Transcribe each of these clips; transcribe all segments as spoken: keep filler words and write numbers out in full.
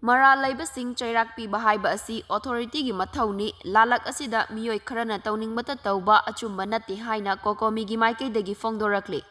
ꯃꯔꯥꯜ ꯂꯩꯕꯁꯤꯡ ꯆꯩꯔꯥꯛ ꯄꯤꯕ ꯍꯥꯏꯕ ꯑꯁꯤ authority ꯒꯤ ꯃꯊꯧꯅꯤ꯫ ꯂꯥꯂꯛ ꯑꯁꯤꯗ ꯃꯤꯑꯣꯏ ꯈꯔꯅ ꯇꯧꯅꯤꯡꯕꯇ ꯇꯧꯕ ꯑꯆꯨꯝꯕ ꯅꯠꯇꯦ ꯍꯥꯏꯅ COCOMI ꯒꯤ ꯃꯥꯏꯀꯩꯗꯒꯤ ꯐꯣꯡꯗꯣꯔꯛꯂꯤ꯫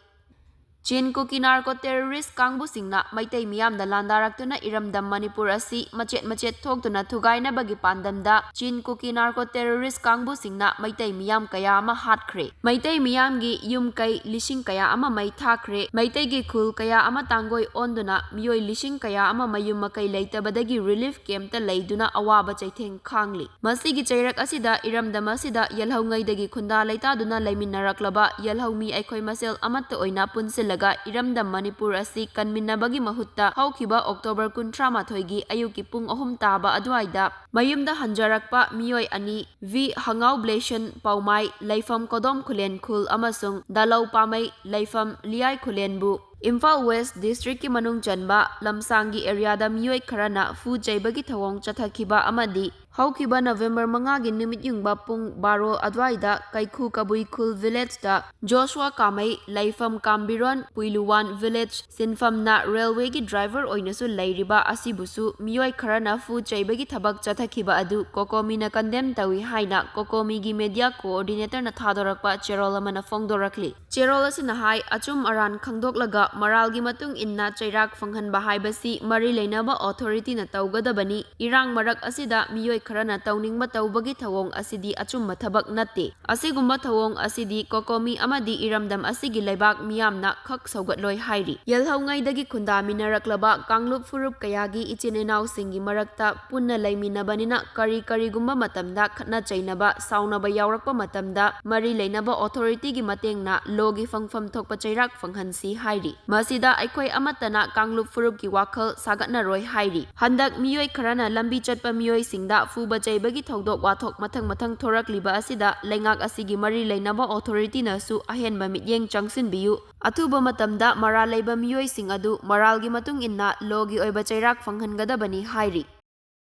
ꯆꯤꯟ ꯀꯨꯀꯤ narco terrorist ꯀꯥꯡꯕꯨꯁꯤꯡꯅ ꯃꯩꯇꯩ ꯃꯤꯌꯥꯝꯗ ꯂꯥꯟꯗꯥꯔꯛꯇꯨꯅ ꯏꯔꯝꯗꯝ ꯃꯅꯤꯄꯨꯔ ꯑꯁꯤ ꯃꯆꯦꯠ ꯃꯆꯦꯠ ꯊꯣꯛꯇꯨꯅ ꯊꯨꯒꯥꯏꯅꯕꯒꯤ ꯄꯥꯟꯗꯝꯗ ꯆꯤꯟ ꯀꯨꯀꯤ narco terrorist ꯀꯥꯡꯕꯨꯁꯤꯡꯅ ꯃꯩꯇꯩ ꯃꯤꯌꯥꯝ ꯀꯌꯥ ꯑꯃ ꯍꯥꯠꯈ꯭ꯔꯦ꯫ ꯃꯩꯇꯩ ꯃꯤꯌꯥꯝꯒꯤ ꯌꯨꯝ ꯀꯩ ꯂꯤꯁꯤꯡ ꯀꯌꯥ ꯑꯃ ꯃꯩ ꯊꯥꯈ꯭ꯔꯦ꯫ ꯃꯩꯇꯩꯒꯤ ꯈꯨꯜ ꯀꯌꯥ ꯑꯃ ꯇꯥꯡꯒꯣꯏ ꯑꯣꯟꯗꯨꯅ ꯃꯤꯑꯣꯏ ꯂꯤꯁꯤꯡ ꯀꯌꯥ ꯑꯃ ꯃꯌꯨꯝ ꯃꯀꯩ ꯂꯩꯇꯕꯗꯒꯤ relief camp ꯇ ꯂꯩꯗꯨꯅ ꯑꯋꯥꯕ ꯆꯩꯊꯦꯡ ꯈꯥꯡꯂꯤ꯫ ꯃꯁꯤꯒꯤ ꯆꯩꯔꯛ ꯑꯁꯤꯗ ꯏꯔꯝꯗꯝ ꯑꯁꯤꯗ ꯌꯦꯜꯍꯧꯉꯩꯗꯒꯤ ꯈꯨꯟꯗꯥ ꯂꯩꯇꯥꯗꯨꯅ ꯂꯩꯃꯤꯟꯅꯔꯛꯂꯕ ꯌꯦꯜꯍꯧꯃꯤ ꯑꯩꯈꯣꯏ ꯃꯁꯦꯜ ꯑꯃꯠꯇ ꯑꯣꯏꯅ ꯄꯨꯟꯁꯤꯜꯂꯒ ꯏꯔꯝꯗꯝ ꯃꯅꯤꯄꯨꯔ ꯑꯁꯤ ꯀꯟꯃꯤꯟꯅꯕꯒꯤ ꯃꯍꯨꯠꯇ ꯍꯧꯈꯤꯕ October ꯀꯨꯟꯊ꯭ꯔꯥ ꯃꯥꯊꯣꯏꯒꯤ ꯑꯌꯨꯛꯀꯤ ꯄꯨꯡ ꯑꯍꯨꯝ ꯇꯥꯕ ꯑꯗꯨꯋꯥꯏꯗ ꯃꯌꯨꯝꯗ ꯍꯟꯖꯔꯛꯄ ꯃꯤꯑꯣꯏ ꯑꯅꯤ, ꯚꯤ ꯍꯉꯥꯎ ꯕ꯭ꯂꯦꯁꯟ ꯄꯥꯎꯃꯥꯏ, ꯂꯩꯐꯝ ꯀꯣꯗꯣꯝ ꯈꯨꯂꯦꯟ ꯈꯨꯜ ꯑꯃꯁꯨꯡ ꯗꯥꯂꯧ ꯄꯥꯃꯩ, ꯂꯩꯐꯝ ꯂꯤꯌꯥꯏ ꯈꯨꯂꯦꯟꯕꯨ ꯏꯝꯐꯥꯜ West district ꯀꯤ ꯃꯅꯨꯡ ꯆꯟꯕ ꯂꯝꯁꯥꯡꯒꯤ area ꯗ ꯃꯤꯑꯣꯏ ꯈꯔꯅ ꯐꯨ ꯆꯩꯕꯒꯤ ꯊꯧꯑꯣꯡ ꯆꯠꯊꯈꯤꯕ ꯑꯃꯗꯤ ꯍꯧꯈꯤꯕ November ꯃꯉꯥꯒꯤ ꯅꯨꯃꯤꯠ ꯌꯨꯡꯕ ꯄꯨꯡ ꯕꯥꯔꯣ ꯑꯗꯨꯋꯥꯏꯗ ꯀꯩꯈꯨ ꯀꯕꯨꯏ ꯈꯨꯜ village ꯇ ꯖꯣꯁꯨꯋꯥ ꯀꯥꯃꯩ, ꯂꯩꯐꯝ ꯀꯥꯝꯕꯤꯔꯣꯟ, ꯄꯨꯏꯂꯨꯋꯥꯟ village, ꯁꯤꯟꯐꯝꯅ railway ꯒꯤ driver ꯑꯣꯏꯅꯁꯨ ꯂꯩꯔꯤꯕ ꯑꯁꯤꯕꯨꯁꯨ ꯃꯤꯑꯣꯏ ꯈꯔꯅ ꯐꯨ ꯆꯩꯕꯒꯤ ꯊꯕꯛ ꯆꯠꯊꯈꯤꯕ ꯑꯗꯨ COCOMI ꯅ condemn ꯇꯧꯏ ꯍꯥꯏꯅ COCOMI ꯒꯤ media coordinator ꯅ ꯊꯥꯗꯣꯔꯛꯄ ꯆꯦꯔꯣꯜ ꯑꯃꯅ ꯐꯣꯡꯗꯣꯔꯛꯂꯤ꯫ ꯆꯦꯔꯣꯜ ꯑꯁꯤꯅ ꯍꯥꯏ, ꯑꯆꯨꯝ ꯑꯔꯥꯟ ꯈꯪꯗꯣꯛꯂꯒ ꯃꯔꯥꯜꯒꯤ ꯃꯇꯨꯡ ꯏꯟꯅ ꯆꯩꯔꯥꯛ ꯐꯪꯍꯟꯕ ꯍꯥꯏꯕꯁꯤ ꯃꯔꯤ ꯂꯩꯅꯕ authority ꯅ ꯇꯧꯒꯗꯕꯅꯤ꯫ ꯏꯔꯥꯡ ꯃꯔꯛ ꯑꯁꯤꯗ ꯃꯤꯑꯣꯏ ꯈꯔꯅ ꯇꯧꯅꯤꯡꯕ ꯇꯧꯕꯒꯤ ꯊꯧꯑꯣꯡ ꯑꯁꯤꯗꯤ ꯑꯆꯨꯝꯕ ꯊꯕꯛ ꯅꯠꯇꯦ꯫ ꯑꯁꯤꯒꯨꯝꯕ ꯊꯧꯑꯣꯡ ꯑꯁꯤꯗꯤ COCOMI ꯑꯃꯗꯤ ꯏꯔꯝꯗꯝ ꯑꯁꯤꯒꯤ ꯂꯩꯕꯥꯛ ꯃꯤꯌꯥꯝꯅ ꯈꯛ ꯁꯧꯒꯠꯂꯣꯏ ꯍꯥꯏꯔꯤ꯫ ꯌꯦꯜꯍꯧꯉꯩꯗꯒꯤ ꯈꯨꯟꯗꯥꯃꯤꯟꯅꯔꯛꯂꯕ ꯀꯥꯡꯂꯨꯞ ꯐꯨꯔꯨꯞ ꯀꯌꯥꯒꯤ ꯏꯆꯤꯟ ꯏꯅꯥꯎꯁꯤꯡꯒꯤ ꯃꯔꯛꯇ ꯄꯨꯟꯅ ꯂꯩꯃꯤꯟꯅꯕꯅꯤꯅ ꯀꯔꯤ ꯀꯔꯤꯒꯨꯝꯕ ꯃꯇꯝꯗ ꯈꯠꯅ ꯆꯩꯅꯕ, ꯁꯥꯎꯅꯕ ꯌꯥꯎꯔꯛꯄ ꯃꯇꯝꯗ ꯃꯔꯤ ꯂꯩꯅꯕ authority ꯒꯤ ꯃꯇꯦꯡꯅ law ꯒꯤ ꯐꯪꯐꯝ ꯊꯣꯛꯄ ꯆꯩꯔꯥꯛ ꯐꯪꯍꯟꯁꯤ ꯍꯥꯏꯔꯤ꯫ ꯃꯁꯤꯗ ꯑꯩꯈꯣꯏ ꯑꯃꯠꯇꯅ ꯀꯥꯡꯂꯨꯞ ꯐꯨꯔꯨꯞꯀꯤ ꯋꯥꯈꯜ ꯁꯥꯒꯠꯅꯔꯣꯏ ꯍꯥꯏꯔꯤ꯫ ꯍꯟꯗꯛ ꯃꯤꯑꯣꯏ ꯈꯔꯅ ꯂꯝꯕꯤ ꯆꯠꯄ ꯃꯤꯑꯣꯏꯁꯤꯡꯗ ꯐꯨꯕ ꯆꯩꯕꯒꯤ ꯊꯧꯗꯣꯛ ꯋꯥꯊꯣꯛ ꯃꯊꯪ ꯃꯊꯪ ꯊꯣꯔꯛꯂꯤꯕ ꯑꯁꯤꯗ ꯂꯩꯉꯥꯛ ꯑꯁꯤꯒꯤ ꯃꯔꯤ ꯂꯩꯅꯕ authority ꯅꯁꯨ ꯑꯍꯦꯟꯕ ꯃꯤꯠꯌꯦꯡ ꯆꯪꯁꯤꯟꯕꯤꯌꯨ꯫ ꯑꯊꯨꯕ ꯃꯇꯝꯗ ꯃꯔꯥꯜ ꯂꯩꯕ ꯃꯤꯑꯣꯏꯁꯤꯡ ꯑꯗꯨ ꯃꯔꯥꯜꯒꯤ ꯃꯇꯨꯡ ꯏꯟꯅ law ꯒꯤ ꯑꯣꯏꯕ ꯆꯩꯔꯥꯛ ꯐꯪꯍꯟꯒꯗꯕꯅꯤ ꯍꯥꯏꯔꯤ꯫